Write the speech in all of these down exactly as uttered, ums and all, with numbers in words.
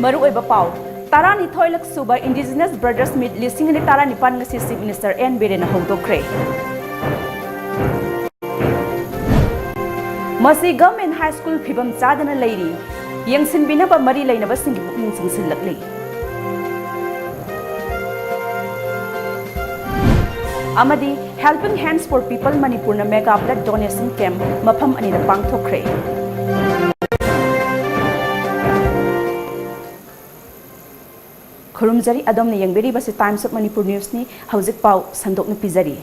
ꯃꯔꯨꯑꯣꯏꯕ ꯄꯥꯎ, ꯇꯔꯥꯅꯤꯊꯣꯏꯂꯛ ꯁꯨꯕ Indigenous Brothers Meet ꯂꯤꯁꯤꯡ ꯑꯅꯤ ꯇꯔꯥꯅꯤꯄꯥꯟ ꯉꯁꯤ Chief Minister N ꯕꯤꯔꯦꯟꯅ ꯍꯧꯗꯣꯛꯈ꯭ꯔꯦ꯫ ꯃꯁꯤ Government High School ꯐꯤꯕꯝ ꯆꯥꯗꯅ ꯂꯩꯔꯤ, ꯌꯦꯡꯁꯤꯟꯕꯤꯅꯕ ꯃꯔꯤ ꯂꯩꯅꯕꯁꯤꯡꯒꯤ ꯄꯨꯛꯅꯤꯡ ꯆꯤꯡꯁꯤꯜꯂꯛꯂꯤ꯫ ꯑꯃꯗꯤ Helping Hands for People ꯃꯅꯤꯄꯨꯔꯅ Mega Blood Donation Camp ꯃꯐꯝ ꯑꯅꯤꯗ ꯄꯥꯡꯊꯣꯛꯈ꯭ꯔꯦ꯫ ꯈꯨꯔꯨꯝꯖꯔꯤ, ꯑꯗꯣꯝꯅ ꯌꯦꯡꯕꯤꯔꯤꯕꯁꯤ Times of Manipur Newsꯅꯤ꯫ ꯍꯧꯖꯤꯛ ꯄꯥꯎ ꯁꯟꯗꯣꯛꯅ ꯄꯤꯖꯔꯤ꯫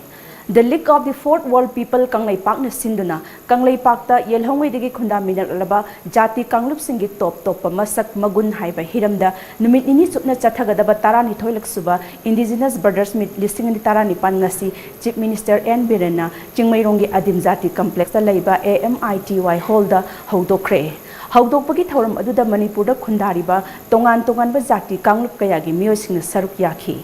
The League of the Fourth World People ꯀꯪꯂꯩꯄꯥꯛꯅ ꯁꯤꯟꯗꯨꯅ ꯀꯪꯂꯩꯄꯥꯛꯇ ꯌꯦꯜꯍꯧꯉꯩꯗꯒꯤ ꯈꯨꯟꯗꯥꯃꯤꯟꯅꯔꯛꯂꯕ ꯖꯥꯇꯤ ꯀꯥꯡꯂꯨꯞꯁꯤꯡꯒꯤ ꯇꯣꯞ ꯇꯣꯞꯄ ꯃꯁꯛ ꯃꯒꯨꯟ ꯍꯥꯏꯕ ꯍꯤꯔꯝꯗ ꯅꯨꯃꯤꯠ ꯅꯤꯅꯤ ꯆꯨꯞꯅ ꯆꯠꯊꯒꯗꯕ ꯇꯔꯥꯅꯤꯊꯣꯏꯂꯛ ꯁꯨꯕ Indigenous Brothers Meet ꯂꯤꯁꯤꯡ ꯑꯅꯤ ꯇꯔꯥꯅꯤꯄꯥꯟ ꯉꯁꯤ Chief Minister N ꯕꯤꯔꯦꯟꯅ ꯆꯤꯡꯃꯩꯔꯣꯡꯒꯤ ꯑꯗꯤꯝ ꯖꯥꯇꯤ complexꯇ ꯂꯩꯕ A M I T Y hallꯗ ꯍꯧꯗꯣꯛꯈ꯭ꯔꯦ꯫ ꯍꯧꯗꯣꯛꯄꯒꯤ ꯊꯧꯔꯝ ꯑꯗꯨꯗ ꯃꯅꯤꯄꯨꯔꯗ ꯈꯨꯟꯗꯥꯔꯤꯕ ꯇꯣꯉꯥꯟ ꯇꯣꯉꯥꯟꯕ ꯖꯥꯇꯤ ꯀꯥꯡꯂꯨꯞ ꯀꯌꯥꯒꯤ ꯃꯤꯑꯣꯏꯁꯤꯡꯅ ꯁꯔꯨꯛ ꯌꯥꯈꯤ꯫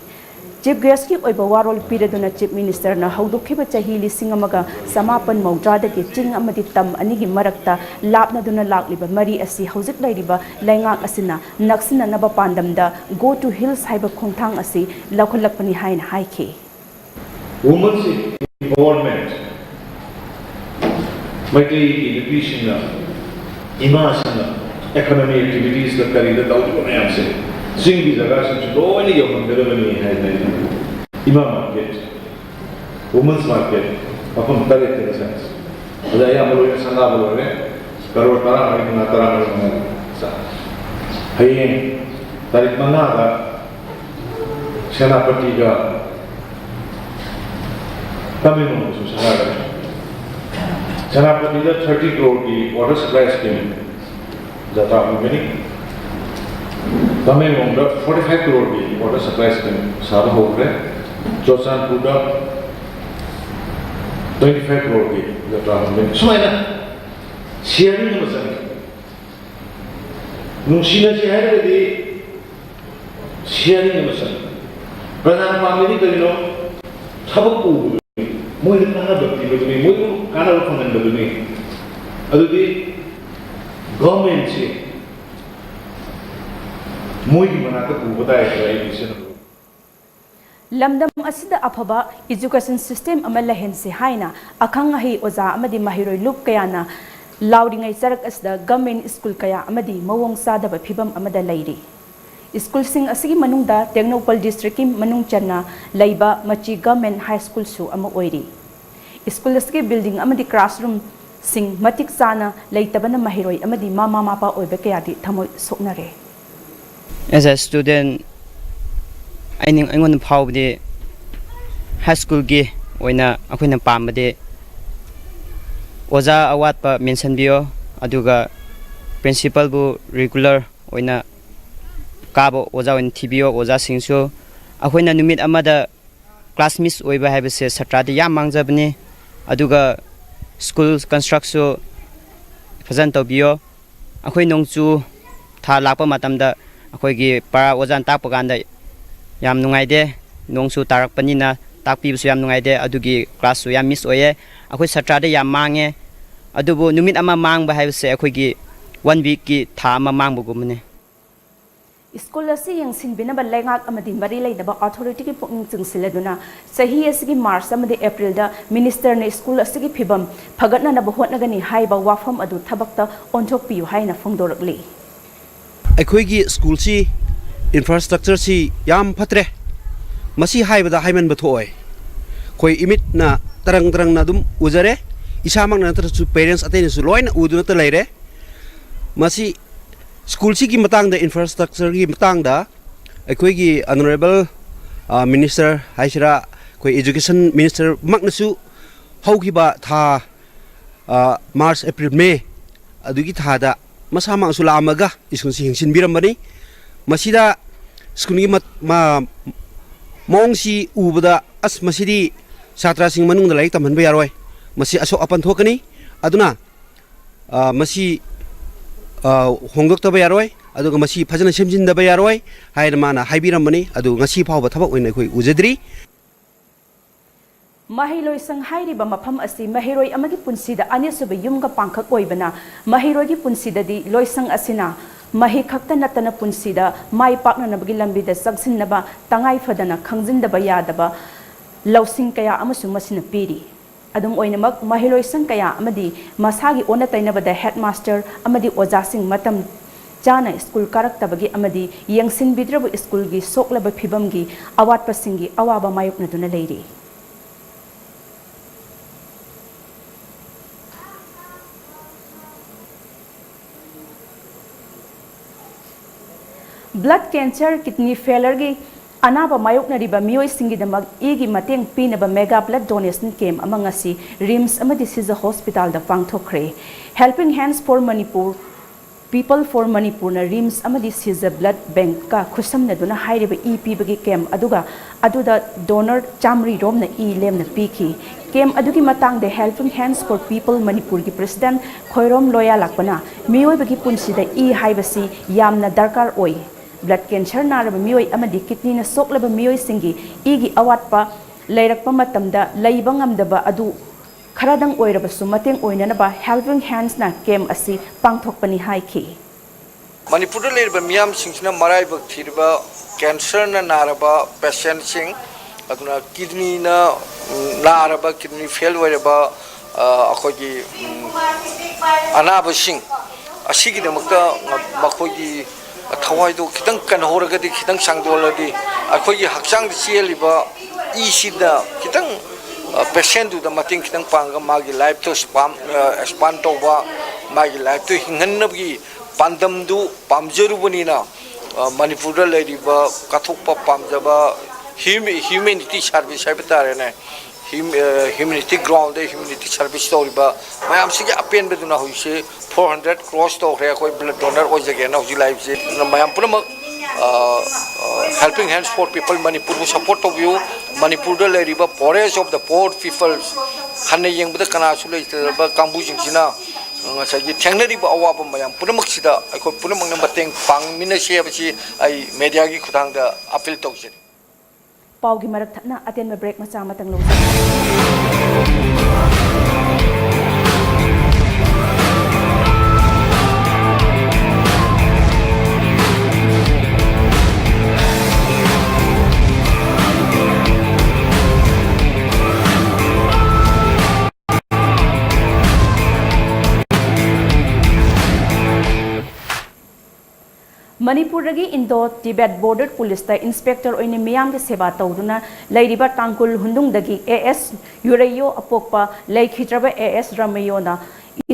Chief Guestꯀꯤ ꯑꯣꯏꯕ ꯋꯥꯔꯣꯜ ꯄꯤꯔꯗꯨꯅ Chief Ministerꯅ ꯍꯧꯗꯣꯛꯈꯤꯕ ꯆꯍꯤ ꯂꯤꯁꯤꯡ ꯑꯃꯒ ꯆꯃꯥꯄꯟ ꯃꯧꯗ꯭ꯔꯥꯗꯒꯤ ꯆꯤꯡ ꯑꯃꯗꯤ ꯇꯝ ꯑꯅꯤꯒꯤ ꯃꯔꯛꯇ ꯂꯥꯞꯅꯗꯨꯅ ꯂꯥꯛꯂꯤꯕ ꯃꯔꯤ ꯑꯁꯤ ꯍꯧꯖꯤꯛ ꯂꯩꯔꯤꯕ ꯂꯩꯉꯥꯛ ꯑꯁꯤꯅ ꯅꯛꯁꯤꯟꯅꯅꯕ ꯄꯥꯟꯗꯝꯗ Go to Hills ꯍꯥꯏꯕ ꯈꯣꯡꯊꯥꯡ ꯑꯁꯤ ꯂꯧꯈꯠꯂꯛꯄꯅꯤ ꯍꯥꯏꯅ ꯍꯥꯏꯈꯤ꯫ Women's empowerment, ꯃꯩꯇꯩꯒꯤ ꯅꯨꯄꯤꯁꯤꯡꯅ, ꯏꯃꯥꯁꯤꯡꯅ economic activitiesꯇ ꯀꯔꯤꯗ ꯇꯧꯔꯤꯕ ꯃꯌꯥꯝꯁꯦ ꯆꯤꯡꯒꯤ ꯖꯒꯥꯁꯤꯡꯁꯨ ꯂꯣꯏꯅ ꯌꯧꯍꯟꯒꯗꯕꯅꯤ ꯍꯥꯏꯗꯅ ꯑꯩꯅ ꯏꯃꯥ market, women's market ꯃꯐꯝ ꯇꯔꯦꯠꯇ ꯉꯁꯥꯏ ꯑꯗ ꯑꯌꯥꯝꯕ ꯂꯣꯏꯅ ꯁꯪꯒꯥꯕ ꯂꯣꯏꯔꯦ꯫ ꯀꯔꯣꯔ ꯇꯔꯥꯃꯔꯤ ꯃꯉꯥ, ꯇꯔꯥꯃꯔꯤ ꯃꯉꯥ ꯆꯥ꯫ ꯍꯌꯦꯡ ꯇꯥꯔꯤꯛ ꯃꯉꯥꯗ ꯁꯦꯅꯥꯄꯇꯤꯒ ꯇꯃꯦꯡꯂꯣꯡꯗꯁꯨ ꯁꯪꯒꯥꯒꯅꯤ꯫ ꯁꯦꯅꯥꯄꯇꯤꯗ thirty crore ꯒꯤ water supply scheme ꯖꯇ꯭ꯔꯥ ꯍꯧꯒꯅꯤ꯫ ꯇꯃꯦꯡꯂꯣꯡꯗ forty five crore ꯒꯤ water supply scheme ꯁꯥꯕ ꯍꯧꯈ꯭ꯔꯦ꯫ ꯆꯨꯔꯆꯥꯟꯄꯨꯔꯗ twenty five crore ꯒꯤ ꯖꯇ꯭ꯔꯥ ꯍꯧꯒꯅꯤ꯫ ꯁꯨꯃꯥꯏꯅ sharing ꯑꯃ ꯆꯪꯉꯤ꯫ ꯅꯨꯡꯁꯤꯅꯁꯤ ꯍꯥꯏꯔꯒꯗꯤ sharing ꯑꯃ ꯆꯪꯉꯤ꯫ ꯄ꯭ꯔꯙꯥꯟ ꯄꯥꯝꯃꯤꯗꯤ ꯀꯔꯤꯅꯣ? ꯊꯕꯛ ꯄꯨꯕꯗꯨꯅꯤ, ꯃꯣꯏꯗ ꯀꯥꯟꯅꯕ ꯄꯤꯕꯗꯨꯅꯤ, ꯃꯣꯏꯕꯨ ꯀꯥꯟꯅꯕ ꯐꯪꯍꯟꯕꯗꯨꯅꯤ꯫ ꯑꯗꯨꯗꯤ governmentꯁꯤ ꯃꯣꯏꯒꯤ ꯃꯅꯥꯛꯇ ꯄꯨꯕ ꯇꯥꯏ ꯍꯥꯏꯕ ꯑꯩꯒꯤ ꯏꯆꯟ ꯑꯗꯨ꯫ ꯂꯝꯗꯝ ꯑꯁꯤꯗ ꯑꯐꯕ education system ꯑꯃ ꯂꯩꯍꯟꯁꯤ ꯍꯥꯏꯅ ꯑꯈꯪ ꯑꯍꯩ ꯑꯣꯖꯥ ꯑꯃꯗꯤ ꯃꯍꯩꯔꯣꯏ ꯂꯨꯞ ꯀꯌꯥꯅ ꯂꯥꯎꯔꯤꯉꯩ ꯆꯔꯛ ꯑꯁꯤꯗ government school ꯀꯌꯥ ꯑꯃꯗꯤ ꯃꯑꯣꯡ ꯆꯥꯗꯕ ꯐꯤꯕꯝ ꯑꯃꯗ ꯂꯩꯔꯤ꯫ Schoolꯁꯤꯡ ꯑꯁꯤꯒꯤ ꯃꯅꯨꯡꯗ ꯇꯦꯡꯅꯧꯄꯜ districtꯀꯤ ꯃꯅꯨꯡ ꯆꯟꯅ ꯂꯩꯕ ꯃꯆꯤ government high schoolꯁꯨ ꯑꯃ ꯑꯣꯏꯔꯤ꯫ School ꯑꯁꯤꯒꯤ building ꯑꯃꯗꯤ classroomꯁꯤꯡ ꯃꯇꯤꯛ ꯆꯥꯅ ꯂꯩꯇꯕꯅ ꯃꯍꯩꯔꯣꯏ ꯑꯃꯗꯤ ꯃꯃꯥ ꯃꯄꯥ ꯑꯣꯏꯕ ꯀꯌꯥꯗꯤ ꯊꯃꯣꯏ ꯁꯣꯛꯅꯔꯦ꯫ As a student, ꯑꯩꯅ ꯑꯩꯉꯣꯟꯗ ꯐꯥꯎꯕꯗꯤ high schoolꯒꯤ ꯑꯣꯏꯅ ꯑꯩꯈꯣꯏꯅ ꯄꯥꯝꯕꯗꯤ ꯑꯣꯖꯥ ꯑꯋꯥꯠꯄ ꯃꯦꯟꯁꯤꯟꯕꯤꯌꯣ, ꯑꯗꯨꯒ principalꯕꯨ regular ꯑꯣꯏꯅ ꯀꯥꯕ ꯑꯣꯖꯥ ꯑꯣꯏꯅ ꯊꯤꯕꯤꯌꯣ꯫ ꯑꯣꯖꯥꯁꯤꯡꯁꯨ ꯑꯩꯈꯣꯏꯅ ꯅꯨꯃꯤꯠ ꯑꯃꯗ class miss ꯑꯣꯏꯕ ꯍꯥꯏꯕꯁꯦ ꯁꯥꯇ꯭ꯔꯗꯤ ꯌꯥꯝ ꯃꯥꯡꯖꯕꯅꯤ꯫ ꯑꯗꯨꯒ school constructꯁꯨ ꯐꯖꯅ ꯇꯧꯕꯤꯌꯣ꯫ ꯑꯩꯈꯣꯏ ꯅꯣꯡꯆꯨ ꯊꯥ ꯂꯥꯛꯄ ꯃꯇꯝꯗ ꯑꯩꯈꯣꯏꯒꯤ ꯄꯔꯥ ꯑꯣꯖꯥꯅ ꯇꯥꯛꯄ ꯀꯥꯟꯗ ꯌꯥꯝ ꯅꯨꯡꯉꯥꯏꯇꯦ꯫ ꯅꯣꯡꯁꯨ ꯇꯥꯔꯛꯄꯅꯤꯅ ꯇꯥꯛꯄꯤꯕꯁꯨ ꯌꯥꯝ ꯅꯨꯡꯉꯥꯏꯇꯦ꯫ ꯑꯗꯨꯒꯤ classꯁꯨ ꯌꯥꯝ miss ꯑꯣꯏꯌꯦ꯫ ꯑꯩꯈꯣꯏ ꯁꯥꯇ꯭ꯔꯗꯤ ꯌꯥꯝ ꯃꯥꯡꯉꯦ꯫ ꯑꯗꯨꯕꯨ ꯅꯨꯃꯤꯠ ꯑꯃ ꯃꯥꯡꯕ ꯍꯥꯏꯕꯁꯦ ꯑꯩꯈꯣꯏꯒꯤ one weekꯀꯤ, ꯊꯥ ꯑꯃ ꯃꯥꯡꯕꯒꯨꯝꯕꯅꯤ꯫ School ꯑꯁꯤ ꯌꯦꯡꯁꯤꯟꯕꯤꯅꯕ ꯂꯩꯉꯥꯛ ꯑꯃꯗꯤ ꯃꯔꯤ ꯂꯩꯅꯕ authorityꯒꯤ ꯄꯨꯛꯅꯤꯡ ꯆꯤꯡꯁꯤꯜꯂꯗꯨꯅ ꯆꯍꯤ ꯑꯁꯤꯒꯤ March ꯑꯃꯗꯤ Aprilꯗ ministerꯅ school ꯑꯁꯤꯒꯤ ꯐꯤꯕꯝ ꯐꯒꯠꯅꯅꯕ ꯍꯣꯠꯅꯒꯅꯤ ꯍꯥꯏꯕ ꯋꯥꯐꯝ ꯑꯗꯨ ꯊꯕꯛꯇ ꯑꯣꯟꯊꯣꯛꯄꯤꯌꯨ ꯍꯥꯏꯅ ꯐꯣꯡꯗꯣꯔꯛꯂꯤ꯫ ꯑꯩꯈꯣꯏꯒꯤ schoolꯁꯤ infrastructureꯁꯤ ꯌꯥꯝ ꯐꯠꯇ꯭ꯔꯦ꯫ ꯃꯁꯤ ꯍꯥꯏꯕꯗ ꯍꯥꯏꯃꯟꯕ ꯊꯣꯛꯑꯣꯏ꯫ ꯑꯩꯈꯣꯏ ꯏꯃꯤꯠꯅ ꯇꯔꯪ ꯇꯔꯪꯅ ꯑꯗꯨꯝ ꯎꯖꯔꯦ꯫ ꯏꯁꯥꯃꯛꯅ ꯅꯠꯇ꯭ꯔꯁꯨ parents ꯑꯇꯩꯅꯁꯨ ꯂꯣꯏꯅ ꯎꯗꯨꯅꯇ ꯂꯩꯔꯦ꯫ ꯃꯁꯤ schoolꯁꯤꯒꯤ ꯃꯇꯥꯡꯗ, infrastructureꯒꯤ ꯃꯇꯥꯡꯗ ꯑꯩꯈꯣꯏꯒꯤ honourable minister ꯍꯥꯏꯁꯤꯔꯥ, ꯑꯩꯈꯣꯏ education ministerꯃꯛꯅꯁꯨ ꯍꯧꯈꯤꯕ ꯊꯥ, March, April, May ꯑꯗꯨꯒꯤ ꯊꯥꯗ ꯃꯁꯥꯃꯛꯁꯨ ꯂꯥꯛꯑꯝꯃꯒ schoolꯁꯤ ꯌꯦꯡꯁꯤꯟꯕꯤꯔꯝꯕꯅꯤ꯫ ꯃꯁꯤꯗ schoolꯒꯤ ꯃ-, ꯃ-, ꯃꯑꯣꯡꯁꯤ ꯎꯕꯗ, ꯑꯁ, ꯃꯁꯤꯗꯤ ꯁꯥꯇ꯭ꯔꯁꯤꯡ ꯃꯅꯨꯡꯗ ꯂꯥꯏꯔꯤꯛ ꯇꯝꯍꯟꯕ ꯌꯥꯔꯣꯏ, ꯃꯁꯤ ꯑꯁꯣꯛ ꯑꯄꯟ ꯊꯣꯛꯀꯅꯤ, ꯑꯗꯨꯅ, ꯑ, ꯃꯁꯤ, ꯑ, ꯍꯣꯡꯗꯣꯛꯇꯕ ꯌꯥꯔꯣꯏ, ꯑꯗꯨꯒ ꯃꯁꯤ ꯐꯖꯅ ꯁꯦꯝꯖꯤꯟꯗꯕ ꯌꯥꯔꯣꯏ ꯍꯥꯏꯅ ꯃꯥꯅ ꯍꯥꯏꯕꯤꯔꯝꯕꯅꯤ꯫ ꯑꯗꯨ ꯉꯁꯤ ꯐꯥꯎꯕ ꯊꯕꯛ ꯑꯣꯏꯅ ꯑꯩꯈꯣꯏ ꯎꯖꯗ꯭ꯔꯤ꯫ ꯃꯍꯩ ꯂꯣꯏꯁꯪ ꯍꯥꯏꯔꯤꯕ ꯃꯐꯝ ꯑꯁꯤ ꯃꯍꯩꯔꯣꯏ ꯑꯃꯒꯤ ꯄꯨꯟꯁꯤꯗ ꯑꯅꯤꯁꯨꯕ ꯌꯨꯝꯒ ꯄꯥꯡꯈꯛ ꯑꯣꯏꯕꯅ, ꯃꯍꯩꯔꯣꯏꯒꯤ ꯄꯨꯟꯁꯤꯗꯗꯤ ꯂꯣꯏꯁꯪ ꯑꯁꯤꯅ ꯃꯍꯩ ꯈꯛꯇ ꯅꯠꯇꯅ ꯄꯨꯟꯁꯤꯗ ꯃꯥꯏ ꯄꯥꯛꯅꯅꯕꯒꯤ ꯂꯝꯕꯤꯗ ꯆꯪꯁꯤꯟꯅꯕ ꯇꯉꯥꯏ ꯐꯗꯅ ꯈꯪꯖꯤꯟꯗꯕ ꯌꯥꯗꯕ ꯂꯧꯁꯤꯡ ꯀꯌꯥ ꯑꯃꯁꯨ ꯃꯁꯤꯅ ꯄꯤꯔꯤ꯫ ꯑꯗꯨꯝ ꯑꯣꯏꯅꯃꯛ, ꯃꯍꯩꯂꯣꯏꯁꯪ ꯀꯌꯥ ꯑꯃꯗꯤ ꯃꯁꯥꯒꯤ ꯑꯣꯟꯅ ꯇꯩꯅꯕꯗ ꯍꯦꯗꯃꯥꯁꯇꯔ ꯑꯃꯗꯤ ꯑꯣꯖꯥꯁꯤꯡ ꯃꯇꯝ ꯆꯥꯅ ꯁ꯭ꯀꯨꯜ ꯀꯥꯔꯛꯇꯕꯒꯤ ꯑꯃꯗꯤ ꯌꯦꯡꯁꯤꯟꯕꯤꯗ꯭ꯔꯕ ꯁ꯭ꯀꯨꯜꯒꯤ ꯁꯣꯛꯂꯕ ꯐꯤꯕꯝꯒꯤ ꯑꯋꯥꯠꯄꯁꯤꯡꯒꯤ ꯑꯋꯥꯕ ꯃꯥꯌꯣꯛꯅꯗꯨꯅ ꯂꯩꯔꯤ꯫ Blood cancer, kidney failureꯒꯤ ꯑꯅꯥꯕ ꯃꯥꯌꯣꯛꯅꯔꯤꯕ ꯃꯤꯑꯣꯏꯁꯤꯡꯒꯤꯗꯃꯛ ꯏꯒꯤ ꯃꯇꯦꯡ ꯄꯤꯅꯕ mega blood donation camp ꯑꯃ ꯉꯁꯤ ꯔꯤꯝꯁ ꯑꯃꯗꯤ ꯁꯤꯖ ꯍꯣꯁꯄꯤꯇꯥꯜꯗ ꯄꯥꯡꯊꯣꯛꯈ꯭ꯔꯦ꯫ Helping Hands for Manipur, People for Manipurꯅ RIMS ꯑꯃꯗꯤ ꯁꯤꯖ blood bankꯀ ꯈꯨꯠꯁꯝꯅꯗꯨꯅ ꯍꯥꯏꯔꯤꯕ ꯏ ꯄꯤꯕꯒꯤ camp ꯑꯗꯨꯒ ꯑꯗꯨꯗ donor ꯆꯥꯃꯔꯤ ꯔꯣꯝꯅ ꯏ ꯂꯦꯝꯅ ꯄꯤꯈꯤ꯫ Camp ꯑꯗꯨꯒꯤ ꯃꯇꯥꯡꯗ Helping Hands for People Manipurꯒꯤ president Khoirom ꯂꯣꯌꯥ ꯂꯥꯛꯄꯅ ꯃꯤꯑꯣꯏꯕꯒꯤ ꯄꯨꯟꯁꯤꯗ ꯏ ꯍꯥꯏꯕꯁꯤ ꯌꯥꯝꯅ ꯗꯔꯀꯥꯔ ꯑꯣꯏ꯫ Blood cancer ꯅꯥꯔꯕ ꯃꯤꯑꯣꯏ ꯑꯃꯗꯤ kidneyꯅ ꯁꯣꯛꯂꯕ ꯃꯤꯑꯣꯏꯁꯤꯡꯒꯤ ꯏꯒꯤ ꯑꯋꯥꯠꯄ ꯂꯩꯔꯛꯄ ꯃꯇꯝꯗ ꯂꯩꯕ ꯉꯝꯗꯕ ꯑꯗꯨ ꯈꯔꯗꯪ ꯑꯣꯏꯔꯕꯁꯨ ꯃꯇꯦꯡ ꯑꯣꯏꯅꯅꯕ Helping Handsꯅ camp ꯑꯁꯤ ꯄꯥꯡꯊꯣꯛꯄꯅꯤ ꯍꯥꯏꯈꯤ꯫ ꯃꯅꯤꯄꯨꯔꯗ ꯂꯩꯔꯤꯕ ꯃꯤꯌꯥꯝꯁꯤꯡꯁꯤꯅ ꯃꯔꯥꯏꯕꯛ ꯊꯤꯔꯤꯕ cancerꯅ ꯅꯥꯔꯕ patientꯁꯤꯡ, ꯑꯗꯨꯅ kidneyꯅ, ꯎꯝ, ꯅꯥꯔꯕ, kidney fail ꯑꯣꯏꯔꯕ, ꯑ, ꯑꯩꯈꯣꯏꯒꯤ, ꯎꯝ, ꯑꯅꯥꯕꯁꯤꯡ ꯑꯁꯤꯒꯤꯗꯃꯛꯇ ꯃꯈꯣꯏꯒꯤ ꯊꯋꯥꯏꯗꯨ ꯈꯤꯇꯪ ꯀꯟꯍꯧꯔꯒꯗꯤ, ꯈꯤꯇꯪ ꯁꯥꯡꯗꯣꯛꯍꯜꯂꯗꯤ, ꯑꯩꯈꯣꯏꯒꯤ ꯍꯛꯆꯥꯡꯗ ꯆꯦꯜꯂꯤꯕ ꯏꯁꯤꯗ ꯈꯤꯇꯪ, ꯑ, patientꯗꯨꯗ ꯃꯇꯦꯡ ꯈꯤꯇꯪ ꯄꯥꯡꯉꯒ ꯃꯥꯒꯤ lifeꯇꯨ expand, ꯑ, expand ꯇꯧꯕ, ꯃꯥꯒꯤ lifeꯇꯨ ꯍꯤꯡꯍꯟꯅꯕꯒꯤ ꯄꯥꯟꯗꯝꯗꯨ ꯄꯥꯝꯖꯔꯨꯕꯅꯤꯅ, ꯑ, ꯃꯅꯤꯄꯨꯔꯗ ꯂꯩꯔꯤꯕ ꯀꯠꯊꯣꯛꯄ ꯄꯥꯝꯖꯕ hum-, humanity service ꯍꯥꯏꯕ ꯇꯥꯔꯦꯅꯦ, hum-, ꯑ, humanity groundꯗ humanity service ꯇꯧꯔꯤꯕ ꯃꯌꯥꯝꯁꯤꯒꯤ ꯑꯄꯦꯟꯕꯗꯨꯅ ꯍꯧꯖꯤꯛꯁꯦ four hundred cross ꯇꯧꯈ꯭ꯔꯦ꯫ ꯑꯩꯈꯣꯏ blood donor ꯑꯣꯏꯖꯒꯦꯅ ꯍꯧꯖꯤꯛ ꯂꯥꯛꯏꯕꯁꯦ꯫ ꯑꯗꯨꯅ ꯃꯌꯥꯝ ꯄꯨꯝꯅꯃꯛ, ꯑ, ꯑ, Helping Hands for People ꯃꯅꯤꯄꯨꯔꯕꯨ support ꯇꯧꯕꯤꯌꯨ꯫ ꯃꯅꯤꯄꯨꯔꯗ ꯂꯩꯔꯤꯕ poorest of the poor people, ꯍꯟꯅ ꯌꯦꯡꯕꯗ ꯀꯅꯥꯁꯨ ꯂꯩꯇ꯭ꯔꯕ ꯀꯥꯡꯕꯨꯁꯤꯡꯁꯤꯅ ꯉꯁꯥꯏꯒꯤ ꯊꯦꯡꯅꯔꯤꯕ ꯑꯋꯥꯕ ꯃꯌꯥꯝ ꯄꯨꯝꯅꯃꯛꯁꯤꯗ ꯑꯩꯈꯣꯏ ꯄꯨꯝꯅꯃꯛꯅ ꯃꯇꯦꯡ ꯄꯥꯡꯃꯤꯟꯅꯁꯤ ꯍꯥꯏꯕꯁꯤ ꯑꯩ mediaꯒꯤ ꯈꯨꯠꯊꯥꯡꯗ appeal ꯇꯧꯖꯔꯤ꯫ ꯄꯥꯎꯒꯤ ꯃꯔꯛ ꯊꯠꯅ ꯑꯇꯦꯟꯕ break ꯃꯆꯥ ꯑꯃꯇꯪ ꯂꯧꯖꯒꯦ꯫ ꯃꯅꯤꯄꯨꯔꯗꯒꯤ ꯏꯟꯗꯣ ꯇꯤꯕꯦꯠ ꯕꯣꯔꯗꯔ ꯄꯨꯂꯤꯁꯇ ꯏꯟꯁꯄꯦꯛꯇꯔ ꯑꯣꯏꯅ ꯃꯤꯌꯥꯝꯒꯤ ꯁꯦꯕꯥ ꯇꯧꯗꯨꯅ ꯂꯩꯔꯤꯕ ꯇꯥꯡꯈꯨꯜ ꯍꯨꯟꯗꯨꯡꯗꯒꯤ ꯑꯦ ꯑꯦꯁ ꯌꯨꯔꯩꯌꯣ ꯑꯄꯣꯛꯄ ꯂꯩꯈꯤꯗ꯭ꯔꯕ ꯑꯦ ꯑꯦꯁ ꯔꯥꯃꯩꯌꯣꯅ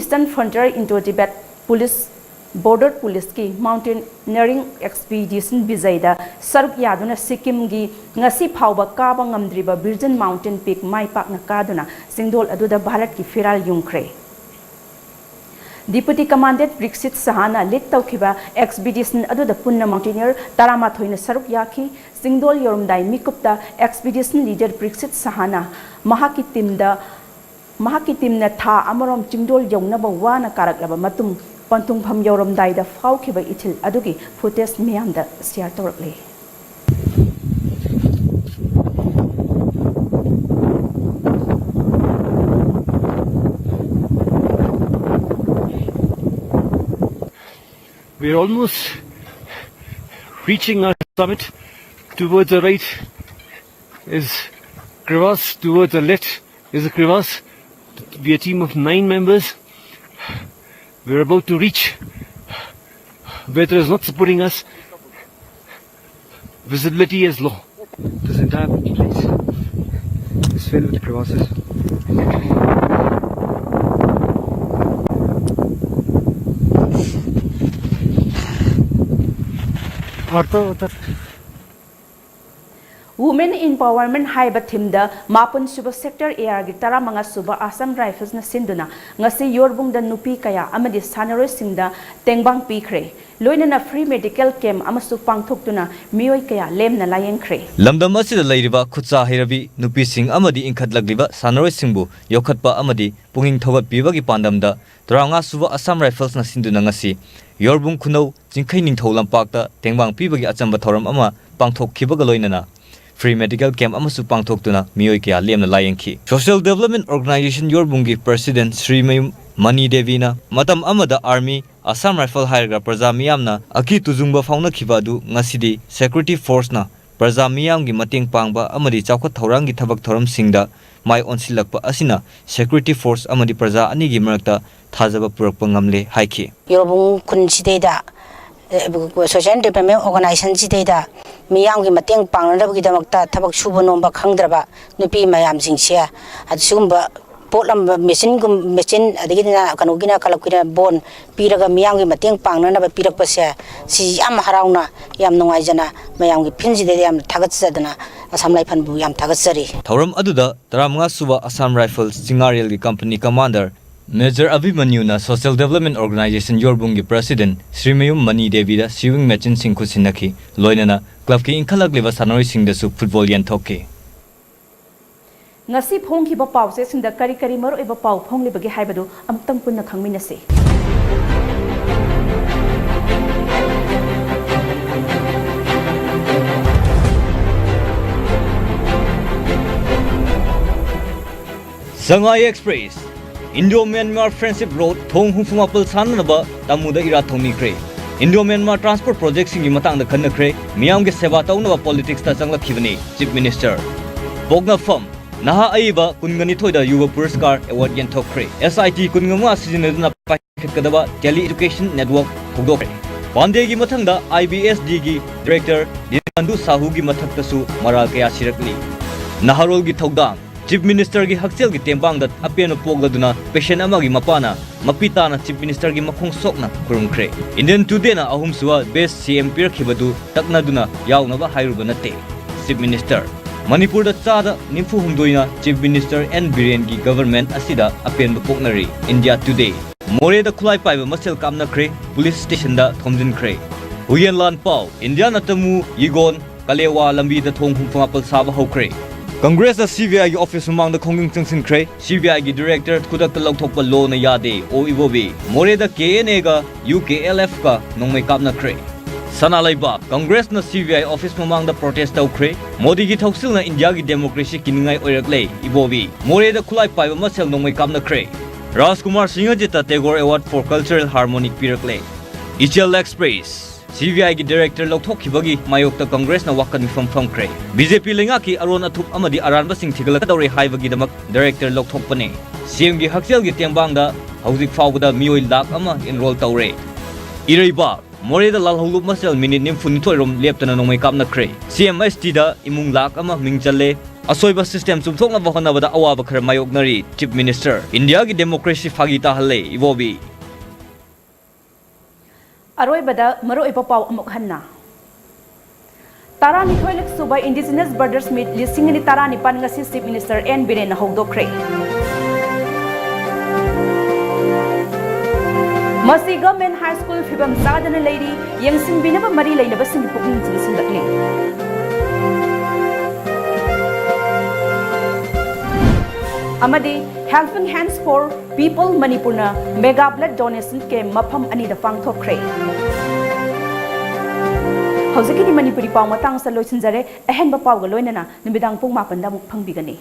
eastern frontier Indo Tibet police border ꯄꯨꯂꯤꯁꯀꯤ ꯃꯥꯎꯟꯇꯦꯅꯤꯌꯔꯤꯡ ꯑꯦꯛꯁꯄꯤꯗꯤꯁꯟ ꯕꯤꯖꯩꯗ ꯁꯔꯨꯛ ꯌꯥꯗꯨꯅ ꯁꯤꯛꯀꯤꯝꯒꯤ ꯉꯁꯤ ꯐꯥꯎꯕ ꯀꯥꯕ ꯉꯝꯗ꯭ꯔꯤꯕ ꯚꯤꯔꯖꯟ ꯃꯥꯎꯟꯇꯦꯟ ꯄꯤꯛ ꯃꯥꯏ ꯄꯥꯛꯅ ꯀꯥꯗꯨꯅ ꯆꯤꯡꯗꯣꯜ ꯑꯗꯨꯗ ꯚꯥꯔꯠꯀꯤ ꯐꯤꯔꯥꯜ ꯌꯨꯡꯈ꯭ꯔꯦ꯫ ꯗꯤꯄꯨꯇꯤ ꯀꯃꯥꯟꯗꯦꯟꯠ ꯄ꯭ꯔꯤꯛꯁꯤꯠ ꯁꯍꯥꯅ ꯂꯤꯗ ꯇꯧꯈꯤꯕ ꯑꯦꯛꯁꯄꯤꯗꯤꯁꯟ ꯑꯗꯨꯗ ꯄꯨꯟꯅ ꯃꯥꯎꯟꯇꯦꯅꯤꯌꯔ ꯇꯔꯥꯃꯥꯊꯣꯏꯅ ꯁꯔꯨꯛ ꯌꯥꯈꯤ꯫ ꯆꯤꯡꯗꯣꯜ ꯌꯧꯔꯝꯗꯥꯏ ꯃꯤꯀꯨꯞꯇ ꯑꯦꯛꯁꯄꯤꯗꯤꯁꯟ ꯂꯤꯗꯔ ꯄ꯭ꯔꯤꯛꯁꯤꯠ ꯁꯍꯥꯅ ꯃꯍꯥꯛꯀꯤ ꯇꯤꯝꯗ, ꯃꯍꯥꯛꯀꯤ ꯇꯤꯝꯅ ꯊꯥ ꯑꯃꯔꯣꯝ ꯆꯤꯡꯗꯣꯜ ꯌꯧꯅꯕ ꯋꯥꯅ ꯀꯥꯔꯛꯂꯕ ꯃꯇꯨꯡ, ꯄꯟꯊꯨꯡꯐꯝ ꯌꯧꯔꯝꯗꯥꯏꯗ ꯐꯥꯎꯈꯤꯕ ꯏꯊꯤꯜ ꯑꯗꯨꯒꯤ ꯐꯨꯇꯦꯖ ꯃꯤꯌꯥꯝꯗ share ꯇꯧꯔꯛꯂꯤ꯫ We're almost reaching our summit. Towards the right is crevasse, towards the left is a crevasse. We are a team of nine members. We're about to reach. Weather is not supporting us. Visibility is low. This entire place is filled with crevasses. Women Empowerment ꯍꯥꯏꯕ ꯊꯤꯝꯗ ꯃꯥꯄꯟ ꯁꯨꯕ sector ꯑꯦ ꯑꯥꯔꯒꯤ ꯇꯔꯥꯃꯉꯥ ꯁꯨꯕ ꯑꯁꯥꯝ ꯔꯥꯏꯐꯜꯁꯅ ꯁꯤꯟꯗꯨꯅ ꯉꯁꯤ ꯌꯣꯔꯕꯨꯡꯗ ꯅꯨꯄꯤ ꯀꯌꯥ ꯑꯃꯗꯤ ꯁꯥꯟꯅꯔꯣꯏꯁꯤꯡꯗ ꯇꯦꯡꯕꯥꯡ ꯄꯤꯈ꯭ꯔꯦ꯫ ꯂꯣꯏꯅꯅ ꯐ꯭ꯔꯤ ꯃꯦꯗꯤꯀꯦꯜ ꯀꯦꯝꯞ ꯑꯃꯁꯨ ꯄꯥꯡꯊꯣꯛꯇꯨꯅ ꯃꯤꯑꯣꯏ ꯀꯌꯥ ꯂꯦꯝꯅ ꯂꯥꯌꯦꯡꯈ꯭ꯔꯦ꯫ ꯂꯝꯗꯝ ꯑꯁꯤꯗ ꯂꯩꯔꯤꯕ ꯈꯨꯠꯁꯥ ꯍꯩꯔꯕꯤ ꯅꯨꯄꯤꯁꯤꯡ ꯑꯃꯗꯤ ꯏꯟꯈꯠꯂꯛꯂꯤꯕ ꯁꯥꯟꯅꯔꯣꯏꯁꯤꯡꯕꯨ ꯌꯣꯛꯈꯠꯄ ꯑꯃꯗꯤ ꯄꯨꯛꯅꯤꯡ ꯊꯧꯒꯠꯄꯤꯕꯒꯤ ꯄꯥꯟꯗꯝꯗ ꯇꯔꯥꯃꯉꯥ ꯁꯨꯕ ꯑꯁꯥꯝ ꯔꯥꯏꯐꯜꯁꯅ ꯁꯤꯟꯗꯨꯅ ꯉꯁꯤ ꯌꯣꯔꯕꯨꯡ ꯈꯨꯅꯧ ꯆꯤꯡꯈꯩ ꯅꯤꯡꯊꯧ ꯂꯝꯄꯥꯛꯇ ꯇꯦꯡꯕꯥꯡ ꯄꯤꯕꯒꯤ ꯑꯆꯝꯕ ꯊꯧꯔꯝ ꯑꯃ ꯄꯥꯡꯊꯣꯛꯈꯤꯕꯒ ꯂꯣꯏꯅꯅ ꯐ꯭ꯔꯤ ꯃꯦꯗꯤꯀꯦꯜ ꯀꯦꯝꯞ ꯑꯃꯁꯨ ꯄꯥꯡꯊꯣꯛꯇꯨꯅ ꯃꯤꯑꯣꯏ ꯀꯌꯥ ꯂꯦꯝꯅ ꯂꯥꯌꯦꯡꯈꯤ꯫ Social Development Organization ꯌꯣꯔꯕꯨꯡꯒꯤ ꯄ꯭ꯔꯁꯤꯗꯦꯟꯠ ꯁ꯭ꯔꯤꯃꯌꯨꯝ ꯃꯅꯤ ꯗꯦꯕꯤꯅ ꯃꯇꯝ ꯑꯃꯗ ꯑꯥꯔꯃꯤ, ꯑꯁꯥꯝ ꯔꯥꯏꯐꯜ ꯍꯥꯏꯔꯒ ꯄ꯭ꯔꯖꯥ ꯃꯤꯌꯥꯝꯅ ꯑꯀꯤ ꯇꯨꯖꯨꯡꯕ ꯐꯥꯎꯅꯈꯤꯕ ꯑꯗꯨ ꯉꯁꯤꯗꯤ ꯁꯦꯀ꯭ꯌꯨꯔꯤꯇꯤ ꯐꯣꯔꯁꯅ ꯄ꯭ꯔꯖꯥ ꯃꯤꯌꯥꯝꯒꯤ ꯃꯇꯦꯡ ꯄꯥꯡꯕ ꯑꯃꯗꯤ ꯆꯥꯎꯈꯠ ꯊꯧꯔꯥꯡꯒꯤ ꯊꯕꯛ ꯊꯧꯔꯝꯁꯤꯡꯗ ꯃꯥꯏ ꯑꯣꯟꯁꯤꯜꯂꯛꯄ ꯑꯁꯤꯅ ꯁꯦꯀ꯭ꯌꯨꯔꯤꯇꯤ ꯐꯣꯔꯁ ꯑꯃꯗꯤ ꯄ꯭ꯔꯖꯥ ꯑꯅꯤꯒꯤ ꯃꯔꯛꯇ ꯊꯥꯖꯕ ꯄꯨꯔꯛꯄ ꯉꯝꯂꯦ ꯍꯥꯏꯈꯤ꯫ ꯌꯣꯔꯕꯨꯡ ꯈꯨꯟꯁꯤꯗꯩꯗ Social Development Organization ꯁꯤꯗꯩꯗ ꯃꯤꯌꯥꯝꯒꯤ ꯃꯇꯦꯡ ꯄꯥꯡꯅꯅꯕꯒꯤꯗꯃꯛꯇ ꯊꯕꯛ ꯁꯨꯕ ꯅꯣꯝꯕ ꯈꯪꯗ꯭ꯔꯕ ꯅꯨꯄꯤ ꯃꯌꯥꯝꯁꯤꯡꯁꯦ, ꯑꯗꯨ ꯁꯤꯒꯨꯝꯕ ꯄꯣꯠꯂꯝꯕ ꯃꯦꯆꯤꯟꯒꯨꯝ-, ꯃꯦꯆꯤꯟ, ꯑꯗꯒꯤꯗꯤ ꯀꯩꯅꯣꯒꯤꯅ, ꯀ꯭ꯂꯕꯀꯤꯅ ꯕꯣꯟ ꯄꯤꯔꯒ ꯃꯤꯌꯥꯝꯒꯤ ꯃꯇꯦꯡ ꯄꯥꯡꯅꯅꯕ ꯄꯤꯔꯛꯄꯁꯦ, ꯁꯤ ꯌꯥꯝ ꯍꯔꯥꯎꯅ, ꯌꯥꯝ ꯅꯨꯡꯉꯥꯏꯖꯅ, ꯃꯌꯥꯝꯒꯤ ꯐꯤꯟꯁꯤꯗꯩꯗ ꯌꯥꯝ ꯊꯥꯒꯠꯆꯗꯅ ꯑꯁꯥꯝ ꯔꯥꯏꯐꯜꯕꯨ ꯌꯥꯝ ꯊꯥꯒꯠꯆꯔꯤ꯫ ꯊꯧꯔꯝ ꯑꯗꯨꯗ ꯇꯔꯥꯃꯉꯥ ꯁꯨꯕ ꯑꯁꯥꯝ ꯔꯥꯏꯐꯜꯁ ꯆꯤꯡꯉꯥꯔꯦꯜꯒꯤ company commander Major ꯑꯚꯤꯃꯟꯌꯨꯅ Social Development Organization ꯌꯣꯔꯕꯨꯡꯒꯤ president ꯁ꯭ꯔꯤꯃꯌꯨꯝ ꯃꯅꯤ ꯗꯦꯕꯤꯗ sewing machineꯁꯤꯡ ꯈꯨꯠꯁꯤꯟꯅꯈꯤ꯫ ꯂꯣꯏꯅꯅ clubꯀꯤ ꯏꯟꯈꯠꯂꯛꯂꯤꯕ ꯁꯥꯟꯅꯔꯣꯏꯁꯤꯡꯗꯁꯨ football ꯌꯦꯟꯊꯣꯛꯈꯤ꯫ ꯉꯁꯤ ꯐꯣꯡꯈꯤꯕ ꯄꯥꯎꯆꯦꯁꯤꯡꯗ ꯀꯔꯤ ꯀꯔꯤ ꯃꯔꯨꯑꯣꯏꯕ ꯄꯥꯎ ꯐꯣꯡꯂꯤꯕꯒꯦ ꯍꯥꯏꯕꯗꯨ ꯑꯃꯨꯛꯇꯪ ꯄꯨꯟꯅ ꯈꯪꯃꯤꯟꯅꯁꯤ꯫ ꯁꯉꯥꯏ Express, Indo Myanmar Friendship Road ꯊꯣꯡ ꯍꯨꯝꯐꯨ ꯃꯥꯄꯜ ꯁꯥꯟꯅꯅꯕ ꯇꯥꯃꯨꯗ ꯏꯔꯥꯠ ꯊꯧꯅꯤꯈ꯭ꯔꯦ꯫ Indo Myanmar Transport Projectꯁꯤꯡꯒꯤ ꯃꯇꯥꯡꯗ ꯈꯟꯅꯈ꯭ꯔꯦ꯫ ꯃꯤꯌꯥꯝꯒꯤ ꯁꯦꯕꯥ ꯇꯧꯅꯕ politicsꯇ ꯆꯪꯂꯛꯈꯤꯕꯅꯤ Chief Minister꯫ ꯄꯣꯛꯅꯐꯝ, ꯅꯍꯥ ꯑꯏꯕ ꯀꯨꯟꯒ ꯅꯤꯊꯣꯏꯗ ꯌꯨꯕ ꯄꯨꯔꯁꯀꯥꯔ award ꯌꯦꯟꯊꯣꯛꯈ꯭ꯔꯦ꯫ SIT ꯀꯨꯟꯃꯉꯥ ꯁꯤꯖꯤꯟꯅꯗꯨꯅ ꯄꯥꯏꯈꯠꯀꯗꯕ Tele Education Network ꯍꯧꯗꯣꯛꯈ꯭ꯔꯦ꯫ ꯄꯥꯟꯗꯦꯒꯤ ꯃꯊꯪꯗ IBSDꯒꯤ director ꯗꯤꯅꯥꯟꯗꯨ ꯁꯥꯍꯨꯒꯤ ꯃꯊꯛꯇꯁꯨ ꯃꯔꯥꯜ ꯀꯌꯥ ꯁꯤꯔꯛꯂꯤ꯫ ꯅꯍꯥꯔꯣꯜꯒꯤ ꯊꯧꯗꯥꯡ, Chief Ministerꯒꯤ ꯍꯛꯁꯦꯜꯒꯤ ꯇꯦꯡꯕꯥꯡꯗ ꯑꯄꯦꯟꯕ ꯄꯣꯛꯂꯗꯨꯅ patient ꯑꯃꯒꯤ ꯃꯄꯥꯅ ꯃꯄꯤ ꯇꯥꯅ Chief Ministerꯒꯤ ꯃꯈꯣꯡ ꯁꯣꯛꯅ ꯈꯨꯔꯨꯝꯈ꯭ꯔꯦ꯫ Indian Todayꯅ ꯑꯍꯨꯝꯁꯨꯕ best CM ꯄꯤꯔꯛꯈꯤꯕꯗꯨ ꯇꯛꯅꯗꯨꯅ ꯌꯥꯎꯅꯕ ꯍꯥꯏꯔꯨꯕ ꯅꯠꯇꯦ꯫ Chief Minister, ꯃꯅꯤꯄꯨꯔꯗ ꯆꯥꯗ ꯅꯤꯐꯨ ꯍꯨꯝꯗꯣꯏꯅ Chief Minister ꯑꯦꯟ ꯕꯤꯔꯦꯟꯒꯤ government ꯑꯁꯤꯗ ꯑꯄꯦꯟꯕ ꯄꯣꯛꯅꯔꯤ꯫ India Today, ꯃꯣꯔꯦꯗ ꯈꯨꯠꯂꯥꯏ ꯄꯥꯏꯕ ꯃꯁꯦꯜ ꯀꯥꯞꯅꯈ꯭ꯔꯦ, police stationꯗ ꯊꯣꯝꯖꯤꯟꯈ꯭ꯔꯦ꯫ ꯍꯨꯌꯦꯟ ꯂꯥꯟ ꯄꯥꯎ, ꯏꯟꯗꯤꯌꯥ ꯅꯠꯇꯃꯨ ꯌꯤꯒꯣꯟ ꯀꯂꯦꯋꯥ ꯂꯝꯕꯤꯗ ꯊꯣꯡ ꯍꯨꯝꯐꯨ ꯃꯥꯄꯜ ꯁꯥꯕ ꯍꯧꯈ꯭ꯔꯦ꯫ Congressꯅ CBIꯒꯤ office ꯃꯃꯥꯡꯗ ꯈꯣꯡꯖꯪ ꯆꯪꯁꯤꯟꯈ꯭ꯔꯦ꯫ CBIꯒꯤ director ꯈꯨꯗꯛꯇ ꯂꯧꯊꯣꯛꯄ ꯂꯣꯅ ꯌꯥꯗꯦ, ꯑꯣ ꯏꯕꯣꯕꯤ꯫ ꯃꯣꯔꯦꯗ KNAꯒ UKLFꯀ ꯅꯣꯡꯃꯩ ꯀꯥꯞꯅꯈ꯭ꯔꯦ꯫ ꯁꯅꯥ ꯂꯩꯕꯥꯛ, Congressꯅ CBI office ꯃꯃꯥꯡꯗ protest ꯇꯧꯈ꯭ꯔꯦ꯫ ꯃꯣꯗꯤꯒꯤ ꯊꯧꯁꯤꯜꯅ ꯏꯟꯗꯤꯌꯥꯒꯤ democracy ꯀꯤꯅꯤꯡꯉꯥꯏ ꯑꯣꯏꯔꯛꯂꯦ, ꯏꯕꯣꯕꯤ꯫ ꯃꯣꯔꯦꯗ ꯈꯨꯠꯂꯥꯏ ꯄꯥꯏꯕ ꯃꯁꯦꯜ ꯅꯣꯡꯃꯩ ꯀꯥꯞꯅꯈ꯭ꯔꯦ꯫ ꯔꯥꯖꯀꯨꯃꯥꯔ ꯁꯤꯡꯍꯖꯤꯠꯇ Tagore Award for Cultural Harmony ꯄꯤꯔꯛꯂꯦ꯫ ꯏꯆꯦꯜ Express, CBIꯒꯤ director ꯂꯧꯊꯣꯛꯈꯤꯕꯒꯤ ꯃꯥꯌꯣꯛꯇ Congressꯅ ꯋꯥꯀꯠ ꯃꯤꯐꯝ ꯐꯝꯈ꯭ꯔꯦ꯫ BJP ꯂꯩꯉꯥꯛꯀꯤ ꯑꯔꯣꯟ ꯑꯊꯨꯞ ꯑꯃꯗꯤ ꯑꯔꯥꯟꯕꯁꯤꯡ ꯊꯤꯒꯠꯂꯛꯀꯗꯧꯔꯦ ꯍꯥꯏꯕꯒꯤꯗꯃꯛ director ꯂꯧꯊꯣꯛꯄꯅꯤ꯫ CMꯒꯤ ꯍꯛꯁꯦꯜꯒꯤ ꯇꯦꯡꯕꯥꯡꯗ ꯍꯧꯖꯤꯛ ꯐꯥꯎꯕꯗ ꯃꯤꯑꯣꯏ ꯂꯥꯈ ꯑꯃ enroll ꯇꯧꯔꯦ꯫ ꯏꯔꯩꯕꯥꯛ, ꯃꯣꯔꯦꯗ ꯂꯥꯜꯍꯧꯂꯨꯞ ꯃꯁꯦꯜ ꯃꯤꯅꯤꯠ ꯅꯤꯐꯨꯅꯤꯊꯣꯏ ꯔꯣꯝ ꯂꯦꯞꯇꯅ ꯅꯣꯡꯃꯩ ꯀꯥꯞꯅꯈ꯭ꯔꯦ꯫ ꯁꯤ ꯑꯦꯝ ꯑꯦꯁ ꯇꯤꯗ ꯏꯃꯨꯡ ꯂꯥꯈ ꯑꯃ ꯃꯤꯡ ꯆꯜꯂꯦ꯫ ꯑꯁꯣꯏꯕ ꯁꯤꯁꯇꯦꯝ ꯆꯨꯝꯊꯣꯛꯅꯕ ꯍꯣꯠꯅꯕꯗ ꯑꯋꯥꯕ ꯈꯔ ꯃꯥꯌꯣꯛꯅꯔꯤ꯫ ꯆꯤꯐ ꯃꯤꯅꯤꯁꯇꯔ, ꯏꯟꯗꯤꯌꯥꯒꯤ ꯗꯦꯃꯣꯀ꯭ꯔꯦꯁꯤ ꯐꯥꯒꯤ ꯇꯥꯍꯜꯂꯦ, ꯏꯕꯣꯕꯤ꯫ ꯑꯔꯣꯏꯕꯗ ꯃꯔꯨꯑꯣꯏꯕ ꯄꯥꯎ ꯑꯃꯨꯛ ꯍꯟꯅ꯫ ꯇꯔꯥꯅꯤꯊꯣꯏꯂꯛ ꯁꯨꯕ Indigenous Brothers Meet ꯂꯤꯁꯤꯡ ꯑꯅꯤ ꯇꯔꯥꯅꯤꯄꯥꯟ ꯉꯁꯤ ꯆꯤꯐ ꯃꯤꯅꯤꯁꯇꯔ ꯑꯦꯟ ꯕꯤꯔꯦꯟꯅ ꯍꯧꯗꯣꯛꯈ꯭ꯔꯦ꯫ ꯃꯁꯤ ꯒꯚꯔꯟꯃꯦꯟꯠ ꯍꯥꯏ ꯁ꯭ꯀꯨꯜ ꯐꯤꯕꯝ ꯆꯥꯗꯅ ꯂꯩꯔꯤ, ꯌꯦꯡꯁꯤꯟꯕꯤꯅꯕ ꯃꯔꯤ ꯂꯩꯅꯕꯁꯤꯡꯒꯤ ꯄꯨꯛꯅꯤꯡ ꯆꯤꯡꯁꯤꯜꯂꯛꯂꯤ꯫ ꯑꯃꯗꯤ Helping Hands for People ꯃꯅꯤꯄꯨꯔꯅ mega blood donation camp ꯃꯐꯝ ꯑꯅꯤꯗ ꯄꯥꯡꯊꯣꯛꯈ꯭ꯔꯦ꯫ ꯍꯧꯖꯤꯛꯀꯤꯗꯤ ꯃꯅꯤꯄꯨꯔꯤ ꯄꯥꯎ ꯃꯇꯥꯡ ꯑꯁꯤꯗ ꯂꯣꯏꯁꯤꯟꯖꯔꯦ꯫ ꯑꯍꯦꯟꯕ ꯄꯥꯎꯒ ꯂꯣꯏꯅꯅ ꯅꯨꯃꯤꯗꯥꯡ ꯄꯨꯡ ꯃꯥꯄꯟꯗ ꯑꯃꯨꯛ ꯐꯪꯕꯤꯒꯅꯤ꯫